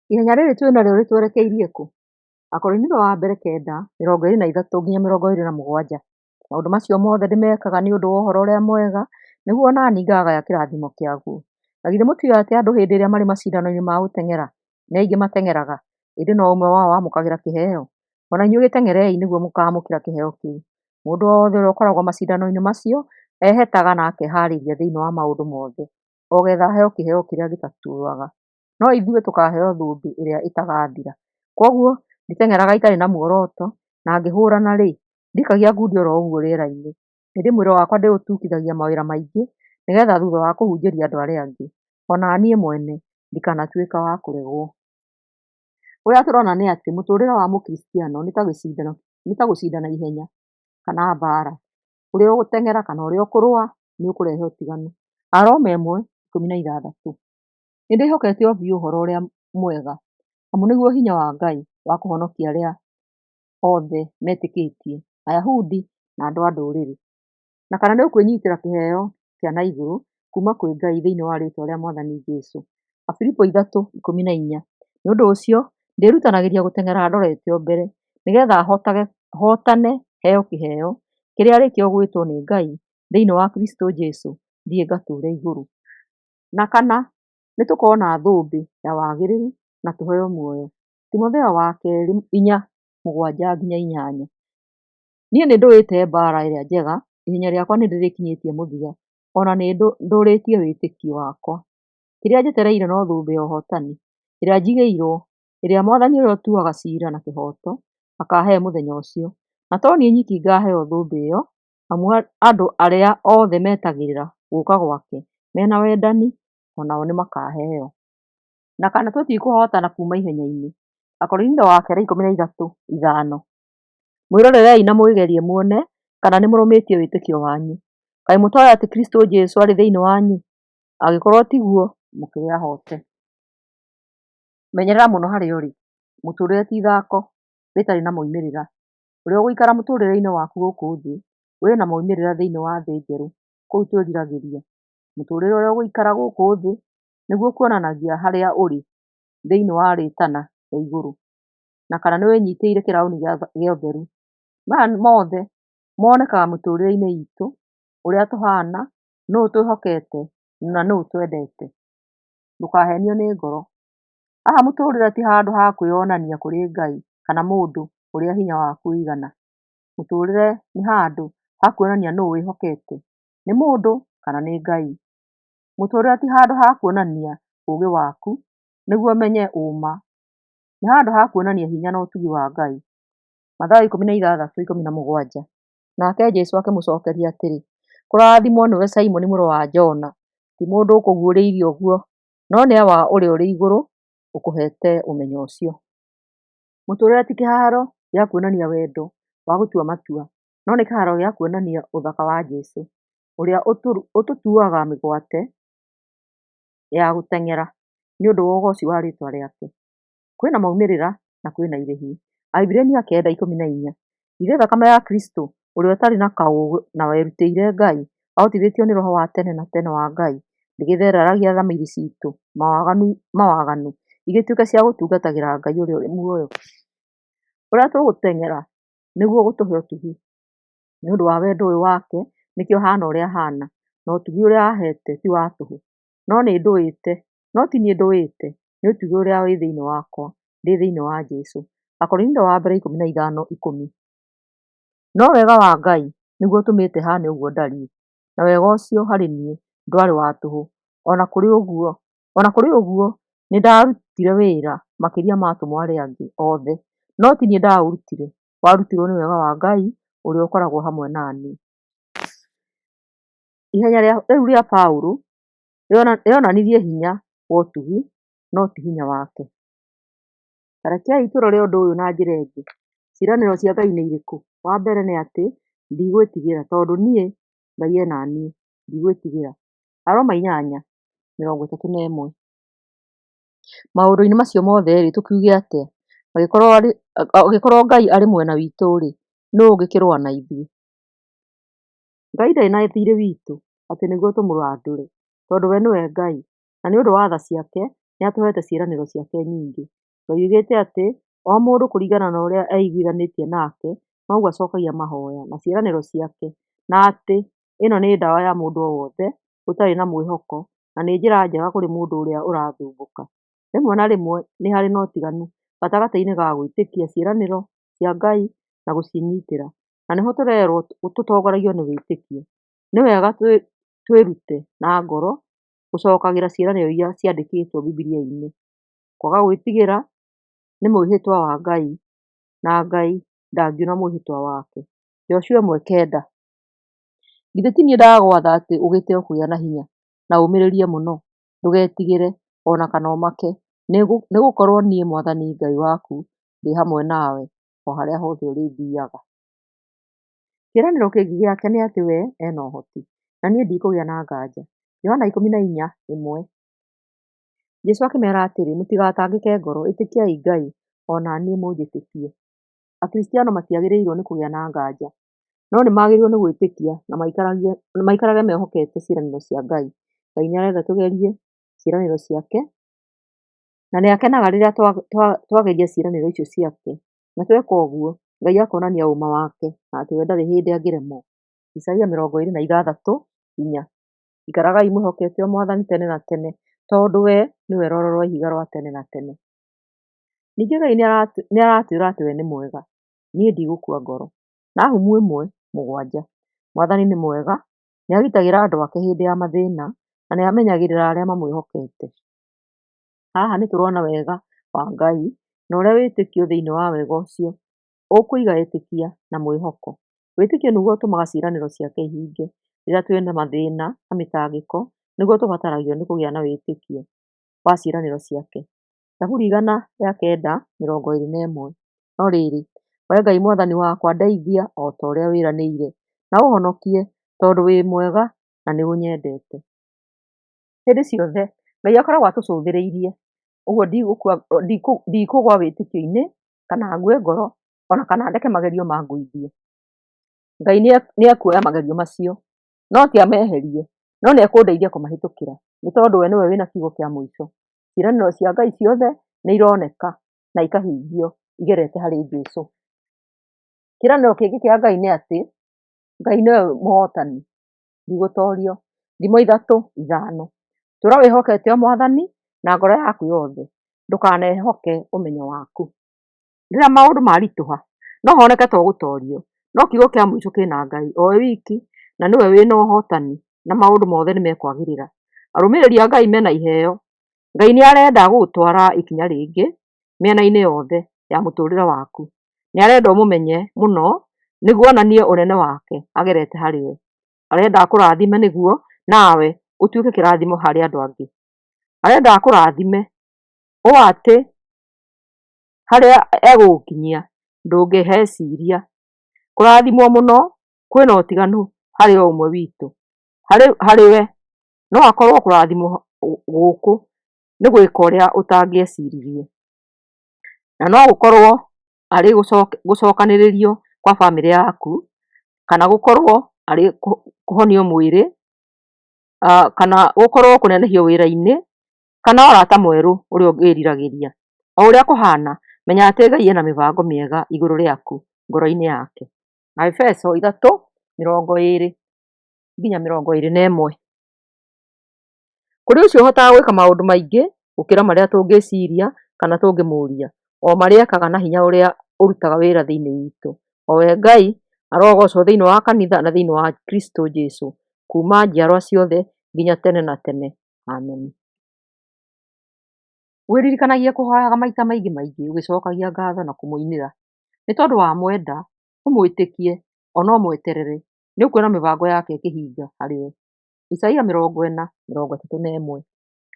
Ihenya rĩrĩ twĩnarĩo rĩtwerekeirie kũ? Akorinitho wa mbere 9:23-27. Maũndũ macio mothe ndĩmekaga nĩ ũndũ wa Ũhoro-ũrĩa-Mwega, nĩguo o na niĩ ngaagaya kĩrathimo kĩaguo. Na githĩ mũtiũĩ atĩ andũ hĩndĩ ĩrĩa marĩ macindano-inĩ ma gũteng'era, nĩ aingĩ mateng'eraga, ĩndĩ no ũmwe wao wamũkagĩra kĩheo? O na inyuĩ gĩteng'erei nĩguo mũkaamũkĩra kĩheo kĩu. Mũndũ o wothe ũrĩa ũkoragwo macindano-inĩ macio ehetaga na akehaarĩria thĩinĩ wa maũndũ mothe, o getha aheo kĩheo kĩrĩa gĩtatuaga, no ithuĩ tũkaaheo thũmbĩ ĩrĩa ĩtagathira. Kwoguo, nditeng'eraga itarĩ na muoroto, na ngĩhũũrana-rĩ, ndikagia ngundi o ũguo rĩera-inĩ, ĩndĩ mwĩrĩ wakwa ndĩũtukithagia mawĩra maingĩ, nĩgetha thutha wa kũhunjĩria andũ arĩa angĩ, o na niĩ mwene ndikanatuĩke wa kũregwo. Ũrĩa tũrona nĩ atĩ mũtũrĩre wa mũkristiano nĩ ta gũcindana ihenya kana mbaara. Ũrĩa ũgũteng'era kana ũrĩa ũkũrũa nĩ ũkũrehe ũtiganu. Aroma 1:16. Nĩ ndĩhokete o biũ Ũhoro-ũrĩa-Mwega, amu nĩguo hinya wa Ngai wa kũhonokia arĩa othe metĩkĩtie, Ayahudi na andũ-a-Ndũrĩrĩ. Na kana nĩũkwĩnyitĩra kĩheo kĩa na igũrũ kuuma kwĩ Ngai thĩinĩ wa rĩĩtwa rĩa Mwathani Jesũ. Afilipo 3:14. Nĩ ũndũ ũcio ndĩĩrutanagĩria gũteng'era ndorete o mbere, nĩgeetha hootane heo kĩheo kĩrĩa arĩ kĩo gwĩtwo nĩ Ngai thĩinĩ wa Kristũ Jesũ thiĩ ngatũũre igũrũ. Na kana nĩtũkona thũmbĩ ya wagĩrĩru na tũheo muoyo. Timotheo wa kerĩ 4:7-8. Niĩ nĩndũĩte mbaara ĩrĩa njega, ihenya rĩakwa nĩndĩrĩkinyĩtie mũthia, o na nĩndũũrĩtie wĩtĩkio wakwa. Kĩrĩa njetereire no thũmbĩ ya ũhootani, ĩrĩa njigĩirwo, ĩrĩa Mwathani ũrĩa ũtuaga ciira na kĩhooto akaahe mũthenya ũcio, na to niĩ nyiki ngaaheo thũmbĩ ĩyo, amu andũ arĩa othe metagĩrĩra gũũka gwake me na wendani o nao nĩmakaheo. Na kana tũtikũhootana kuuma ihenya-inĩ. Akorintho wa kerĩ 13:5. Mwĩrorerei na mwĩgerie muone kana nĩmũrũmĩtie wĩtĩkio wanyu. Kaĩ mũtooĩ atĩ Kristũ Jesũ arĩ thĩinĩ wanyu? Angĩkorwo tiguo, mũkĩrĩ ahoote. Menyerera mũno harĩa ũrĩ. Mũtũrĩre ti ithako rĩtarĩ na moimĩrĩra. Ũrĩa ũgũikara mũtũrĩre-inĩ waku gũkũ thĩ wĩna moimĩrĩra thĩinĩ wa thĩ njerũ kũu twĩriragĩria. Mũtũrĩre ũrĩa ũgũikara gũkũ thĩ nĩguo ũkuonanagia harĩa ũrĩ thĩinĩ wa rĩtana rĩa igũrũ, na kana nĩwĩnyitĩire kĩraũni gĩa ũtheru. Maya mothe monekaga mĩtũrĩre-inĩ itũ, ũrĩa tũhana, nũũ twĩhokete na nũũ twendete. Ndũkahenio nĩ ngoro. Haha mũtũrĩre ti handũ ha kwĩyonania kũrĩ Ngai kana mũndũ ũrĩa hinya waku ũigana. Mũtũrĩre nĩ handũ ha kuonania nũũ wĩhokete, nĩ mũndũ kana nĩ Ngai. Mũtũrĩre ti handũ ha kuonania ũũgĩ waku nĩguo ũmenye ũma, nĩ handũ ha kuonania hinya na ũtugi wa Ngai. Mathayo 16:17. Nake Jesũ akĩmũcookeria atĩrĩ, Kũrathimwo nĩwe Simoni mũrũ wa Jona, ti mũndũ ũkũguũrĩirie ũguo, no nĩ Awa ũrĩa ũrĩ igũrũ ũkũheete ũmenyo ũcio. Mũtũrĩre ti kĩhaaro gĩa kuonania wendo wa gũtua matua, no nĩ kĩhaaro gĩa kuonania ũthaka wa Jesũ, ũrĩa ũtũtuaga mĩgwate ya gũteng'era nĩ ũndũ wa ũgooci wa rĩĩtwa rĩake. Kwĩna maumĩrĩra na kwĩna irĩhi. Ahibirania 9:14. Githĩ thakame ya Kristũ, ũrĩa ũtarĩ na kaũũgũ na werutĩire Ngai, ahotithĩtio nĩ Roho wa tene na tene wa Ngai, ndĩgĩtheragia thamiri ciitũ mawaganu igĩtuĩke cia gũtungatagĩra Ngai ũrĩa ũrĩ muoyo? Ũrĩa tũgũteng'era nĩguo gũtũhe ũtugi. Nĩ ũndũ wa wendo ũyũ wake nĩkĩo haana ũrĩa haana, na ũtugi ũrĩa aheete ti wa tũhũ. No nĩ ndũĩte, no ti niĩ ndũĩte, nĩ ũtugi ũrĩa wĩ thĩinĩ wakwa, ndĩ thĩinĩ wa Jesũ. Akorintho wa mbere 15:10. No wega wa Ngai nĩguo ũtũmĩte haane ũguo ndariĩ, na wega ũcio harĩ niĩ ndwarĩ wa tũhũ. O na kũrĩ ũguo, nĩndarutire wĩra makĩria ma atũmwo arĩa angĩ othe, no ti niĩ ndaũrutire, warutirwo nĩ wega wa Ngai ũrĩa ũkoragwo hamwe na niĩ. Ihenya rĩu rĩa Paũlũ rĩonanirie hinya wa ũtugi, no ti hinya wake. Ta rekei tũrore ũndũ ũyũ na njĩra ĩngĩ. Ciĩranĩro cia Ngai nĩ irĩkũ? Wa mbere nĩ atĩ, ndigwĩtigĩra, tondũ niĩ Ngai e na niĩ, ndigwĩtigĩra. Aroma 8:31. Maũndũ-inĩ macio mothe-rĩ, tũkiuge atĩa? Angĩkorwo Ngai arĩ mwena witũ-rĩ, nũũ ũngĩkĩrũa na ithuĩ? Ngai ndarĩ na thiirĩ witũ atĩ nĩguo tũmũrandũre, tondũ we nĩwe Ngai, na nĩ ũndũ wa tha ciake Nĩ atũhete ciĩranĩro ciake nyingĩ. Ngai oigĩte atĩ o mũndũ kũringana na ũrĩa eiguithanĩtie nake noguo acokagia mahoya na ciĩranĩro ciake na atĩ ĩno nĩ ndawa ya mũndũ o wothe ũtarĩ na mwĩhoko na nĩ njĩra njega kũrĩ mũndũ ũrĩa ũrathumbũka. Rĩmwe na rĩmwe nĩ harĩ na ũtiganu gatagatĩ-inĩ ga gwĩtĩkia ciĩranĩro cia Ngai na gũciĩnyitĩra, na nĩho tũrerwo tũtongoragio nĩ wĩtĩkio. Nĩ wega twĩrute na ngoro gũcokagĩra ciĩranĩro iria ciandĩkĩtwo Bibilia-inĩ. Kwaga gwĩtigĩra nĩ mwĩhĩtwa wa Ngai, na Ngai ndangiuna mwĩhĩtwa wake. Joshua 1:9. Githĩ ti niĩ ndagwatha atĩ ũgĩte o kũgĩa na hinya, na ũũmĩrĩrie mũno? Ndũgetigĩre, o na kana ũmake, nĩgũkorwo niĩ Mwathani Ngai waku ndĩ hamwe nawe o harĩa hothe ũrĩthiiaga. Kĩĩranĩro kĩngĩ gĩake nĩ atĩ we ena ũhoti, na niĩ ndikũgĩa na nganja. Johana 14:1. Jesũ akĩmeera atĩrĩ, mũtigatangĩke ngoro, ĩtĩkiai Ngai, o na niĩ mũnjĩtĩkie. Akristiano matiagĩrĩirwo nĩ kũgĩa na nganja, no nĩ magĩrĩirwo nĩ gwĩtĩkia na maikarage mehokete ciĩranĩro cia Ngai. Ngai nĩarenda tũgerie ciĩranĩro ciake, na nĩakenaga rĩrĩa twageria ciĩranĩro icio ciake, na tweka ũguo Ngai akonania ũma wake na atĩ we ndarĩ hĩndĩ angĩremwo. Isaia 26:4. Ikaragai mwĩhokete o Mwathani tene na tene, tondũ we nĩwe rwaro rwa ihiga rwa tene na tene. Ningĩ Ngai nĩaratwĩra atĩ we nĩ mwega. Niĩ ndigũkua ngoro. Nahumu 1:7. Mwathani nĩ mwega, nĩagitagĩra andũ ake hĩndĩ ya mathĩna, na nĩamenyagĩrĩra arĩa mamwĩhokete. Haha nĩtũrona wega wa Ngai na ũrĩa wĩtĩkio thĩinĩ wa wega ũcio ũkũiga etĩkia na mwĩhoko. Wĩtĩkio nĩguo ũtũmaga ciĩranĩro ciake ihinge. Rĩrĩa twĩna mathĩna na mĩtangĩko, nĩguo tũbataragio nĩ kũgĩa na wĩtĩkio wa ciĩranĩro ciake. Thaburi 109:21. No rĩrĩ, Wee Ngai Mwathani wakwa, ndeithia o ta ũrĩa wĩranĩire, na ũũhonokie, tondũ wĩ mwega na nĩũnyendete. Hĩndĩ ciothe Ngai akoragwo atũcũthĩrĩirie, ũguo ndikũgwa wĩtĩkio-inĩ kana ngue ngoro ona kana ndeke magerio mangũithie. Ngai nĩekuoya magerio macio, no ti ameherie, no nĩekũndeithia kũmahĩtũkĩra, nĩ tondũ we nĩwe wĩna kiugo kĩa mũico. Ciĩranĩro cia Ngai ciothe nĩironeka na ikahingio igerete harĩ Jesũ. Kĩĩranĩro kĩngĩ kĩa Ngai nĩ atĩ Ngai nĩwe mũhotani, ndigũtorio. Thimo 3:5. Tũra wĩhokete o Mwathani na ngoro yaku yothe, ndũkanehoke ũmenyo waku. Rĩrĩa maũndũ maritũha, no honeke ta ũgũtorio, no kiugo kĩa mũico kĩna Ngai o we wiki, na nĩwe wĩna ũhotani na maũndũ mothe nĩmekwagĩrĩra. Arũmĩrĩri a Ngai mena iheo. Ngai nĩarenda gũgũtwara ikinya rĩngĩ mĩena-inĩ yothe ya mũtũrĩre waku. Nĩarenda ũmũmenye mũno nĩguo onanie ũnene wake agerete harĩ we. Arenda akũrathime nĩguo nawe ũtuĩke kĩrathimo harĩ andũ angĩ. Arenda akũrathime ũũ atĩ harĩa egũgũkinyia ndũngĩheciria. Kũrathimwo mũno kwĩna ũtiganu harĩ o ũmwe witũ. Harĩ we no akorwo kũrathimwo gũkũ nĩ gwĩka ũrĩa ũtangĩeciririe, na no gũkorwo arĩ gũcokanĩrĩrio kwa bamĩrĩ yaku, kana gũkorwo arĩ kũhonio mwĩrĩ, kana gũkorwo kũnenehio wĩra-inĩ, kana ũrata mwerũ ũrĩa wĩriragĩria. O ũrĩa kũhana, menya atĩ Ngai ena mĩbango mĩega igũrũ rĩaku ngoro-inĩ yake. Aefeso 3:20-21. Kũrĩ ũcio ũhotaga gwĩka maũndũ maingĩ gũkĩra marĩa tũngĩciria kana tũngĩmũũria, o marĩa ekaga na hinya ũrĩa ũrutaga wĩra thĩinĩ witũ. O we Ngai arogoocwo thĩinĩ wa kanitha na thĩinĩ wa Kristo Jesũ, kuuma njiarwa ciothe nginya tene na tene. Ameni. Wĩririkanagie kũhoyaga maita maingĩ maingĩ ũgĩcokagia ngatho na kũmũinĩra, nĩ tondũ wamwenda, ũmwĩtĩkie ona ũmweterere, nĩũkuona mĩbango yake ĩkĩhinga harĩ we. Isaia 40:31.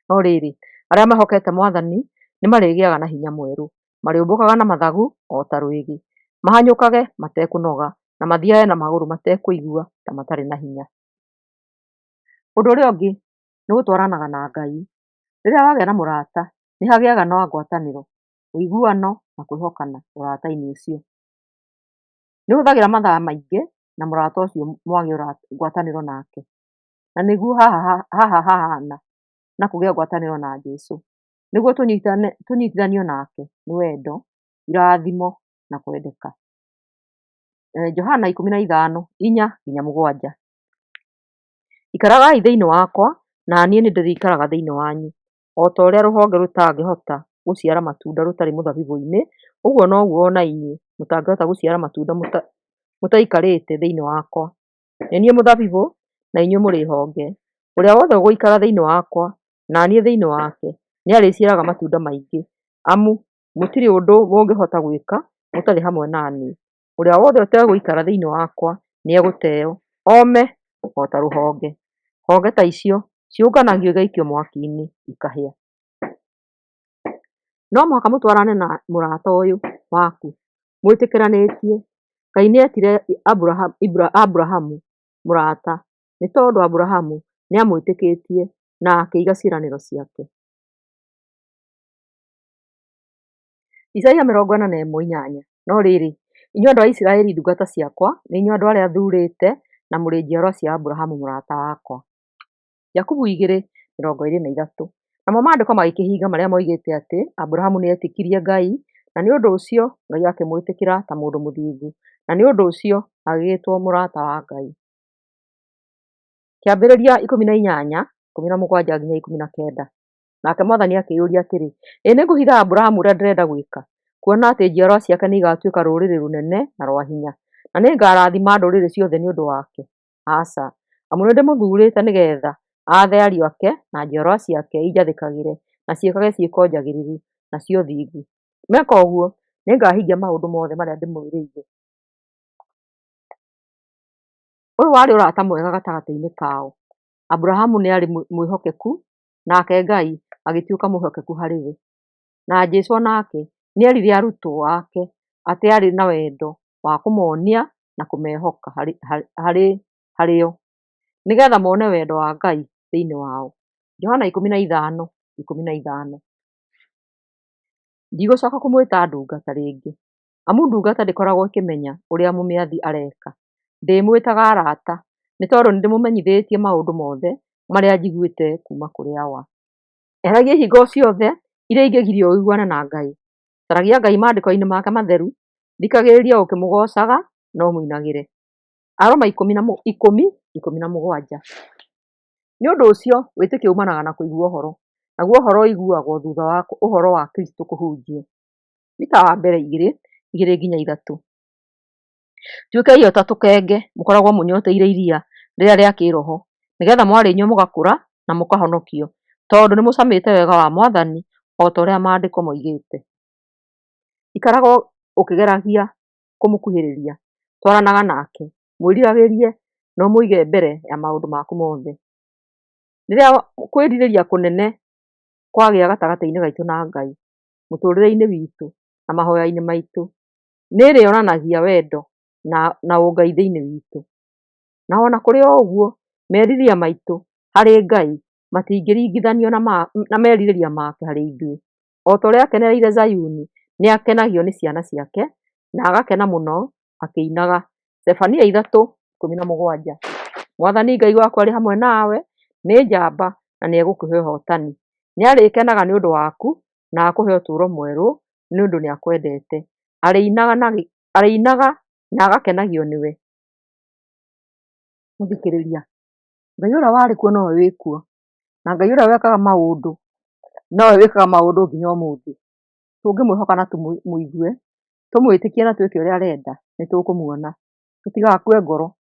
No rĩrĩ, arĩa mehokete Mwathani nĩmarĩgĩaga na hinya mwerũ, marĩũmbũkaga na mathagu o ta rwĩgĩ, mahanyũkage matekũnoga, na mathiage na magũrũ matekũigua ta matarĩ na hinya. Ũndũ ũrĩa ũngĩ nĩ gũtwaranaga na Ngai. Rĩrĩa wagĩa na mũrata, nĩ hagĩaga na ngwatanĩro, ũiguano na kwĩhokana ũrata-inĩ ũcio. Nĩ ũhũthagĩra mathaa maingĩ na mũrata ũcio mwagĩa ngwatanĩro nake. Na nĩguo haha hahana na kũgĩa ngwatanĩro na Jesũ. Nĩguo tũnyitithanio nake nĩ wendo, irathimo na kwendeka. Johana 15:4-7. Ikaragai thĩinĩ wakwa, na niĩ nĩndĩrĩikaraga thĩinĩ wanyu. O ta ũrĩa rũhonge rũtangĩhota gũciara matunda rũtarĩ mũthabibũ-inĩ, ũguo noguo o na inyuĩ mũtangĩhota gũciara matunda mũtaikarĩte thĩinĩ wakwa. Nĩ niĩ mũthabibũ, na inyuĩ mũrĩ honge. Ũrĩa wothe ũgũikara thĩinĩ wakwa, na niĩ thĩinĩ wake, nĩarĩciaraga matunda maingĩ, amu mũtirĩ ũndũ mũngĩhota gwĩka mũtarĩ hamwe na niĩ. Ũrĩa wothe ũtegũikara thĩinĩ wakwa nĩegũteo, ome o ta rũhonge. Honge ta icio ciũnganagio igaikio mwaki-inĩ ikahĩa. No mũhaka mũtwarane na mũrata ũyũ waku mwĩtĩkĩranĩtie. Ngai nĩetire Aburahamu mũrata nĩ tondũ Aburahamu nĩamwĩtĩkĩtie na akĩiga ciĩranĩro ciake. Isaia 41:8. No rĩrĩ, inyuĩ andũ a Isiraeli ndungata ciakwa, nĩ inyuĩ andũ arĩa thuurĩte, na mũrĩ njiarwa cia Aburahamu mũrata wakwa. Jakubu 2:23. Namo maandĩko magĩkĩhinga marĩa moigĩte atĩ Aburahamu nĩetĩkirie Ngai, na nĩ ũndũ ũcio Ngai akĩmwĩtĩkĩra ta mũndũ mũthingu, na nĩ ũndũ ũcio agĩgĩĩtwo mũrata wa Ngai. Kĩambĩrĩria 18:17-19. Nake Mwathani akĩĩyũria atĩrĩ, Ĩ nĩngũhitha Aburahamu ũrĩa ndĩrenda gwĩka, kuona atĩ njiarwa ciake nĩigatuĩka rũrĩrĩ rũnene na rwa hinya, na nĩngarathima ndũrĩrĩ ciothe nĩ ũndũ wake? Aca, amu nĩndĩmũthuurĩte nĩ geetha aathe ariũ ake na njiarwa ciake injathĩkagĩre na ciĩkage ciĩko njagĩrĩru na cia ũthingu. Meka ũguo, nĩngahingia maũndũ mothe marĩa ndĩmwĩrĩire. Ũyũ warĩ ũrata mwega gatagatĩ-inĩ kao. Aburahamu nĩ aarĩ mwĩhokeku, nake Ngai agĩtuĩka mwĩhokeku harĩ we. Na Jesu o nake nĩ eerire arutwo ake atĩ aarĩ na wendo wa kũmonia na kũmehoka harĩ o, nĩgetha mone wendo wa Ngai thĩinĩ wao. Johana 15:15. Ndigũcoka kũmwĩta ndungata rĩngĩ, amu ndungata ndĩkoragwo ĩkĩmenya ũrĩa mũmĩathi areka. Ndĩmwĩtaga arata, nĩ tondũ nĩndĩmũmenyithĩtie maũndũ mothe marĩa njiguĩte kuuma kũrĩ Awa. Eheragia ihingo ciothe iria ingĩgiria ũiguane na Ngai. Caragia Ngai maandĩko-inĩ make matheru, thikagĩrĩria ũkĩmũgoocaga na ũmũinagĩre. Aroma 10:17. Nĩ ũndũ ũcio wĩtĩkio uumanaga na kũigua ũhoro, naguo ũhoro ũiguagwo thutha wa ũhoro wa Kristo kũhunjio. Pita wa mbere 2:2-3. Tuĩkai o ta tũkenge mũkoragwo mũnyoteire iria rĩrĩa rĩa kĩĩroho, nĩgeetha mwarĩnyua mũgakũra na mũkahonokio, tondũ nĩmũcamĩte wega wa Mwathani o ta ũrĩa Maandĩko moigĩte. Ikaraga ũkĩgeragia kũmũkuhĩrĩria, twaranaga nake, mwĩriragĩrie na ũmũige mbere ya maũndũ maku mothe. Rĩrĩa kwĩrirĩria kũnene kwagĩa gatagatĩ-inĩ gaitũ na Ngai, mũtũũrĩre-inĩ witũ na mahoya-inĩ maitũ, nĩ ĩrĩonanagia wendo na ũngai thĩinĩ witũ. Na o na kũrĩ ũguo, merirĩria maitũ harĩ Ngai matingĩringithanio na merirĩria make harĩ ithuĩ. O ta ũrĩa aakenereire Zayuni, nĩ akenagio nĩ ciana ciake, na agakena mũno akĩinaga. Zefania 3:17. Mwathani Ngai waku arĩ hamwe nawe, nĩ njamba na nĩegũkũhe ũhootani. Nĩarĩkenaga nĩ ũndũ waku na akũhe ũtũũro mwerũ nĩ ũndũ nĩakwendete. Arĩinaga na agakenagio nĩwe. Mũthikĩrĩria, Ngai ũrĩa warĩ kuo nowe wĩ kuo, na Ngai ũrĩa wekaga maũndũ nowe wĩkaga maũndũ nginya ũmũthĩ. Tũngĩmwĩhoka na tũmũigue, tũmwĩtĩkie na twĩke ũrĩa arenda, nĩ tũkũmuona. Tũtigakue ngoro,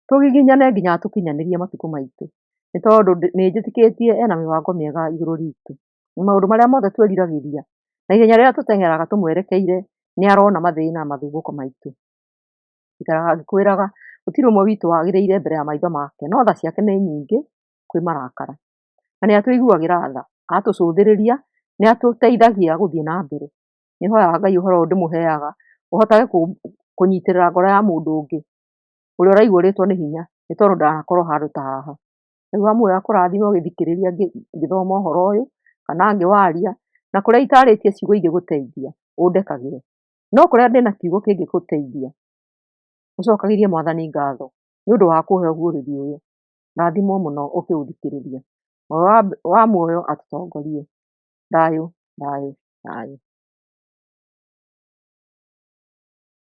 tũgiginyane nginya atũkinyanĩrie matukũ maitũ, nĩ tondũ nĩ njĩtĩkĩtie ena mĩbango mĩega igũrũ ritũ. Na maũndũ marĩa mothe twĩriragĩria, na ihenya rĩrĩa tũteng'eraga tũmwerekeire, nĩ arona mathĩna na mathumbũko maitũ. Njikaraga ngĩkwĩraga gũtirĩ ũmwe witũ wagĩrĩire mbere ya maitho make, no tha ciake nĩ nyingĩ kwĩ marakara. Na nĩ atũiguagĩra tha, agatũcũthĩrĩria, nĩ atũteithagia gũthiĩ na mbere. Nĩ hoyaga Ngai ũhoro ũyũ ndĩmũheaga ũhotage kũnyitĩrĩra ngoro ya mũndũ ũngĩ ũrĩa ũraigua ũrĩtwo nĩ hinya nĩ tondũ ndanakorwo handũ ta haha. Ngai wa muoyo akũrathime ũgĩthikĩrĩria ngĩthoma ũhoro ũyũ kana ngĩwaria, na kũrĩa itarĩtie ciugo ingĩgũteithia ũndekagĩre. No kũrĩa ndĩna kiugo kĩngĩgũteithia, ũcokagĩrie Mwathani ngatho nĩ ũndũ wa kũhe ũguũrĩrio ũyũ. Rathimwo mũno ũkĩũthikĩrĩria. Wa muoyo atũtongorie. Thayũ. Thayũ thayũ.